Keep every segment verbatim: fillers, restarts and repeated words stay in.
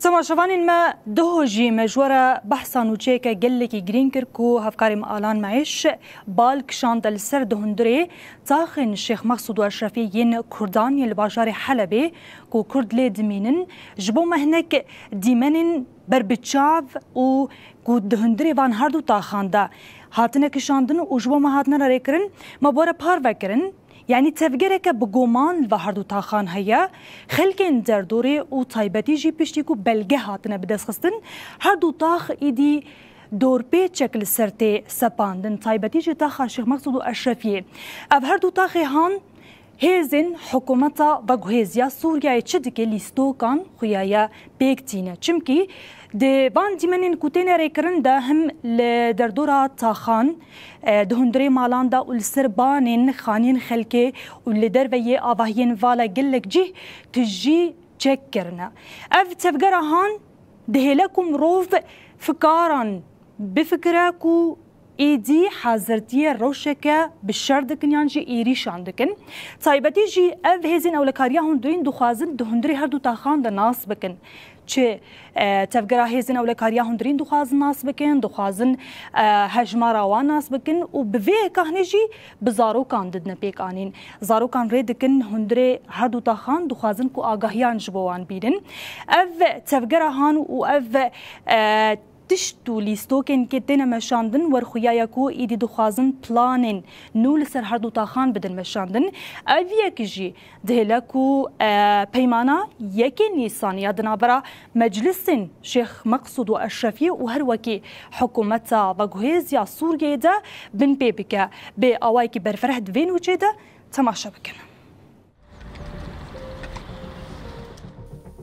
Temaşevanên me, duho jî me ji we re behsa nûçeyeke gelekî girîng kir ku hevkarê me Alan Meîş bal kişande li ser di hundirê taxên Şêx Meqsûd û Eşrefî yên Kurdan yên li bajarê Helebê ku Kurd lê dimînin, ji bo me hinek dîmenên ber bi çav û ku di hundirê van her du taxan de hatine kişandin û ji bo me hatine rêkirin, me bi we re parve kirin. Yanî tevgereke bi guman li va her du taxan heye. Xelkên derdorê û taybetî jî piştî ku belge hatine bidestxistin, her du tax îdî dorpêçek li ser tê sepandin, taybetî jî taxa Şêx Meqsûd û Eşrefiyê. Ev her du taxê han hêzên hikûmeta veguhêz ya Sûriyeyê çi dike, lîstokan xuya ye pêk tîne. Çimkî di van dîmenên ku têne rêkirin de him li derdora taxan, e, di hundirê malan de û li ser banên xaniyên xelkê û li derve yê avahiyên vala gelek cih tijî çek kirine. Ev tevgera han dihêle ku mirov fikaran bifikire ku êdî hazirtiyê rewşeke bi şer dikin yan jî êrîşan dikin. Taybetî jî ev hêzên ewlekariya hundirîn dixwazin di hundirê her du taxan de nas bikin. Çi, e, tevgera hêzên ewlekariya hundirîn dixwazin nas bikin, dixwazin, e, hejmara wan nas bikin û bi vê yekahne jî bi zarokan didine pêk anîn. Zarokan rê dikin hundirê her du taxan, dixwazin ku agahiyan ji bo wan bînin. Ev tevgera han û ev, e, tişt û lîstokên ke têne meşandin, werxuya ye ku êdî dixwazin planên nû li ser her du taxan bidin meşandin. Ev yek jî dihêle ku, e, peymana yekê Nîsan ya di navbera meclisên Şêx Meqsûd û Eşrefiyê û her wekî hikûmeta veguhêz ya Sûriyeyê de bin pê bike. Bi awayekî berfireh di vê nûçê de temaşe bikin.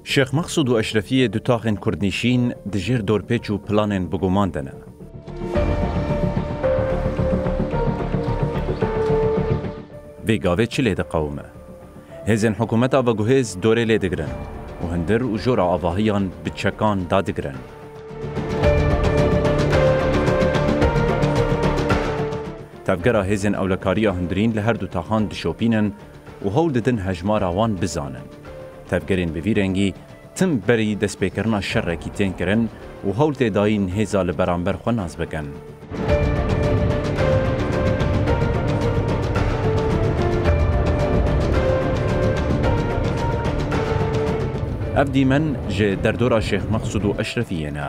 Şêx Meqsûd û Eşrefiyê du taxên kurdnîşîn di jêr dorpêç û planên bi guman de ne. Vê gavê çi lê diqewime? Hêzên hikûmeta veguhêz dorê lê digirin û hundir û jora avahiyan bi çekan dadigirin. Tevgera hêzên ewlekariya hundirîn li her du taxan dişopînin û hewl didin hejmara wan bizanin. Tevgerên bi vî rengî tim berî destpêkirina şerekî tên kirin û hewl tê dayîn hêza li beramber xwe nas bikin. Ev dîmen ji derdora Şêx Meqsûd û Eşrefiyê ne.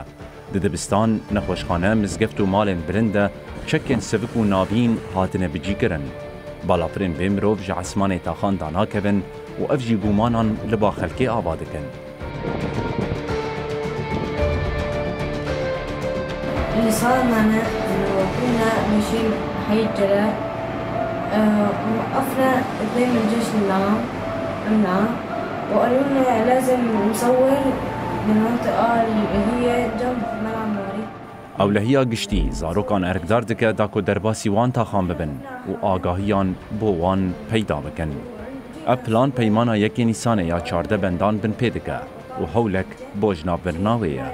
Di dibistan, nexweşxane, mizgeft û malên bilind de çekên sivik û navîn hatine bicîkirin. Balafirên vê mirov ji esmanê taxan danakevin û ev jî gumanan li ba xelkê ava dikin. Li sal mane, li wekî ne, meşîn heyî kere, e, û efne dê min cejn la, em la, û elûne lazim musewwer, binot al hiye cem mela mori. Ewlehiya giştî zarokan erkdar dike da ku derbasî wan taxan bibin û agahiyan bo wan peyda bikin. Ev plan peymana yekê Nîsanê ya çardeh bendan bin pê dike û hewlek bo jinavbirina wê ye.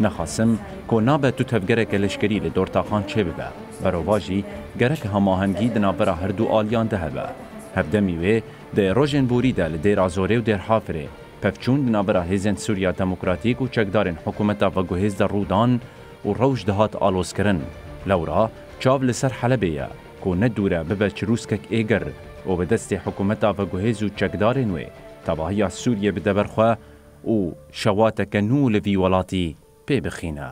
Nexasim ku nabe tu tevgereke leşkerî li dor taxan çêbibe. Berovajî gerek hemahengî di navbera her du aliyan de hebe. Hevdemî wê di rojên borî de li Dêra Zorê û Dêrhafirê pevçûn di navbera Hêzên Sûriya Demokratîk û çekdarên hikûmeta veguhêz de rû dan û rewş dihat alozkirin. Lewra çav li ser Helebê ye ku ne dûr e bibe çirûskek êgir û bi destê hikûmeta veguhêz û çekdarên wê tevahiya Sûriyê bide ber xwe û şewateke nû li vî welatî pê bixîne.